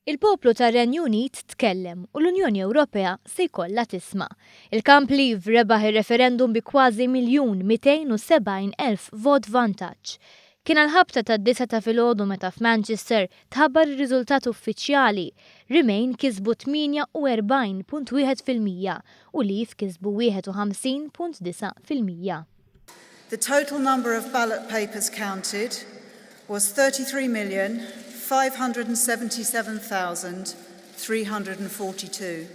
Il-poplu tar-Renju Unit tkellem u l-Unjoni Ewropea se jkollha tisma'. Il-kamp Leave rebaħ ir-referendum bi kważi 1,270,000 vot vantaġġ. Kien għall-ħabta tad-disgħa ta' filgħodu meta f'Manchester tħabbar ir-riżultat uffiċjali. Remain kisbu 48.1% u Leave kisbu 51.9%. The total number of ballot papers counted was 33,577,342.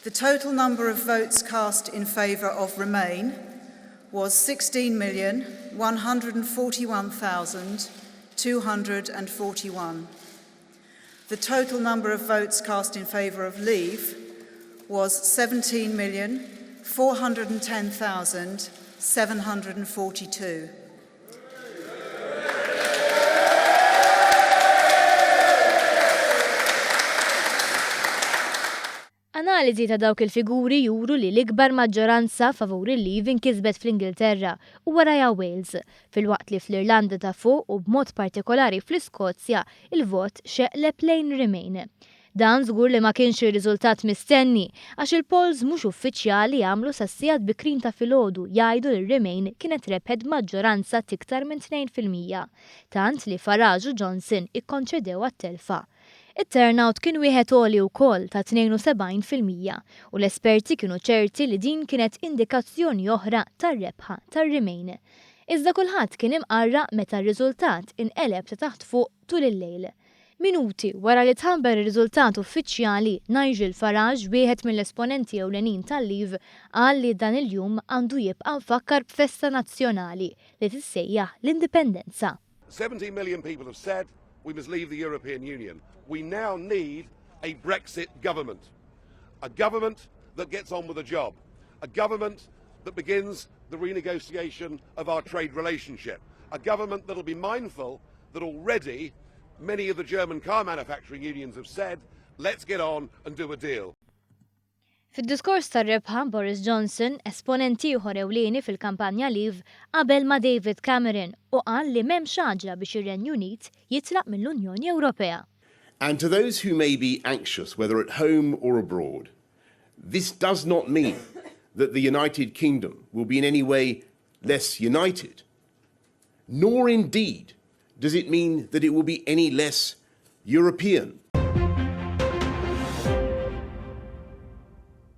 The total number of votes cast in favour of Remain was 16,141,241. The total number of votes cast in favour of Leave was 17,410,742. Analiżi ta' dawk il-figuri juru li l-ikbar maġġoranza favur il-leave inkisbet fl-Ingilterra u warajha Wales, filwaqt li fl-Irlanda ta' Fuq u b'mod partikolari fl-Iskozja il-vot xeqleb lejn Remain. Dan żgur li ma kienx ir-riżultat mistenni għax il-polls mhux uffiċjali għamlu sas-sigħat bikrin ta' filgħodu jgħidu li Remain kienet rebħet b'maġġoranza t'iktar minn 2%. Tant li Farage u Johnson ikkonċedew għat-telfa. It-turnout kien wieħed għoli wkoll ta' 72% u l-esperti kienu ċerti li din kienet indikazzjoni oħra tar-rebħa tar-Remain. Iżda kulħadd kien imqarraq meta r-riżultat inqeleb ta' taħt fuq tul il-lejl. Minuti wara li tħabbar ir-riżultat uffiċjali, Nigel Farage, wieħed mill-esponenti ewlenin tal-Leave, qal li dan il-jum għandu jibqa' mfakkar b'festa nazzjonali li tissejjaħ l-Indipendenza. 17 million people have said we must leave the European Union. We now need a Brexit government. A government that gets on with the job. A government that begins the renegotiation of our trade relationship. A government that'll be mindful that already many of the German car manufacturing unions have said, let's get on and do a deal. Fid-diskors tar-rebħa, Boris Johnson, esponent ieħor ewlieni fil-kampanja Leave, qabel ma' David Cameron u qal li m'hemmx għaġla biex ir-Renju Unit jitlaq mill-Unjoni Ewropea. And to those who may be anxious, whether at home or abroad, this does not mean that the United Kingdom will be in any way less united, nor indeed does it mean that it will be any less European.